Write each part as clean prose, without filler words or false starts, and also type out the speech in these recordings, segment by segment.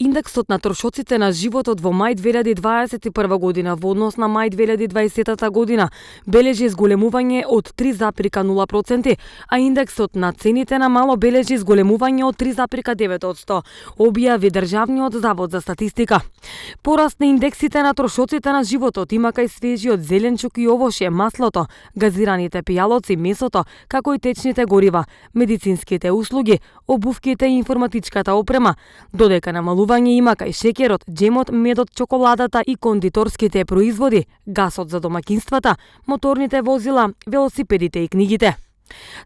Индексот на трошоците на животот во мај 2021 година во однос на мај 2020 година бележи зголемување од 3,0%, а индексот на цените на мало бележи зголемување од 3,9%, објави Државниот завод за статистика. Пораст на индексите на трошоците на животот има кај свежиот зеленчук и овошје, маслото, газираните пијалоци, месото, како и течните горива, медицинските услуги, обувките и информатичката опрема, додека намалување има кај шеќерот, джемот, медот, чоколадата и кондиторските производи, гасот за домаќинствата, моторните возила, велосипедите и книгите.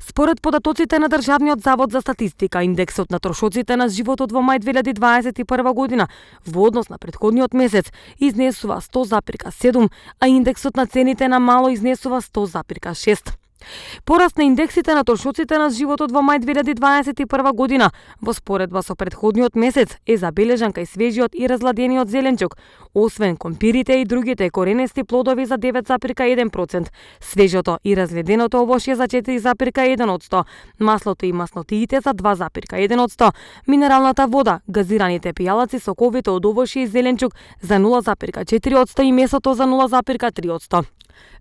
Според податоците на Државниот завод за статистика, индексот на трошоците на животот во мај 2021 година во однос на претходниот месец изнесува 100,7, а индексот на цените на мало изнесува 100,6. Пораст на индексите на трошоците на животот во мај 2021 година во споредба со претходниот месец е забележан кај свежиот и разладениот зеленчук, освен компирите и другите коренести плодови за 9,1%, свежото и разледеното овошје за 4,1%, маслото и маснотиите за 2,1%, минералната вода, газираните пијалаци, соковите од овошје и зеленчук за 0,4% и месото за 0,3%.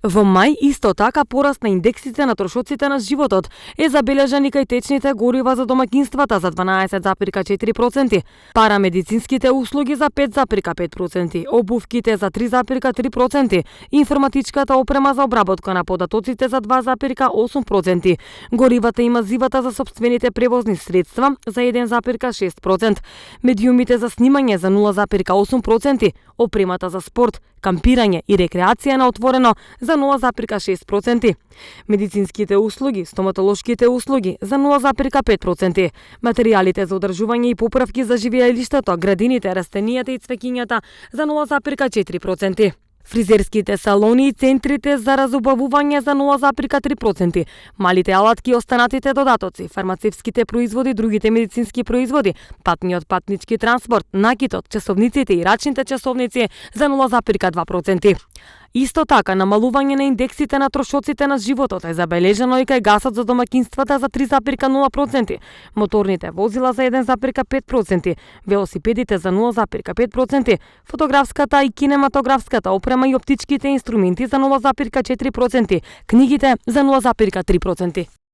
Во мај исто така пораст на индексите на трошоците на животот е забележан и кај течните горива за домаќинствата за 12,4%, парамедицинските услуги за 5,5%, обувките за 3,3%, информатичката опрема за обработка на податоците за 2,8%, горивата и мазивата за сопствените превозни средства за 1,6%, медиумите за снимање за 0,8%, опремата за спорт, кампирање и рекреација на отворено за 0,6%, медицинските услуги, стоматолошките услуги за 0,5%, материјалите за одржување и поправки за живеелиштето, градините, растенијата и цвеќињата за 0,4%. Фризерските салони и центрите за разубавување за 0,3%, малите алатки и останатите додатоци, фармацевските производи, другите медицински производи, патниот патнички транспорт, накитот, часовниците и рачните часовници за 0,2%. Исто така, намалување на индексите на трошоците на животот е забележано и кај гасот за домаќинствата за 3,0%, моторните возила за 1,5%, велосипедите за 0,5%, фотографската и кинематографската опрема и оптичките инструменти за 0,4%, книгите за 0,3%.